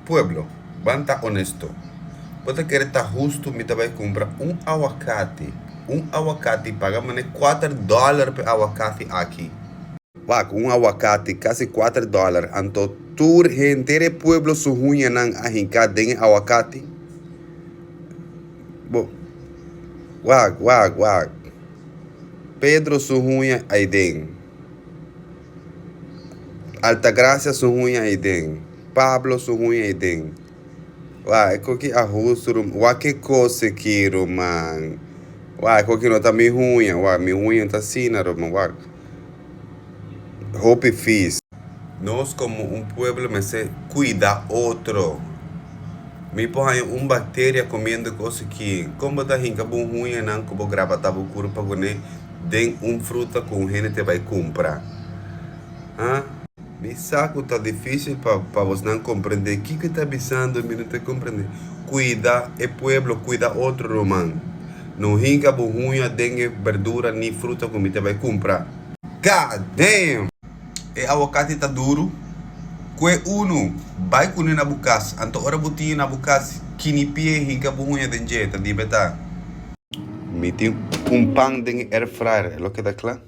Pueblo, ban ta honesto. Bo ta kere ta hustu mi ta bai kumpra un awakati, un awakati paga mane kuater dòler p'e awakati aki. Wak, un awakati kasi kuater dòler, anto tur henter e pueblo su huñanan a hinká den e awakati. Bo, wak, wak, wak. Pedro su huña aiden. Altagracia su huña aiden. Pablo su huña aiden. Wak, e koki a hustu ruman. Wak ke kos aki ruman. Wak, e koki no ta mi huña. Wak, mi huña no ta asina ruman. Wak, hopi fis. Nos komo un pueblo mester kuida otro. Mi por haña un bakteria komiendo kos aki. Kon bo ta hinka bo huñanan ku bo grabata bo kurpa kuné den un fruta ku un hende te bai kumpra? Ha? Mi sa ku ta difísil pa pa bosnan komprendé kiko e ta bisando, mi no ta komprendé. Kuida e pueblo, kuida otro ruman. No hinka bo huña den e berdura ni fruta ku mi ta bai kumpra. God damn! E awakati ta duru. Kue unu, bai kune na bo kas. Anto ora bo tin na bo kas, kini pie hinka bo huña den dje, ta di beta. Mi tin un pan den e air fryer, e lo keda kla?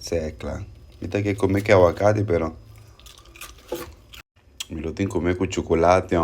Si e kla. Mi ta ke kome ke awakati pero mi lo tin kome ku chukulati.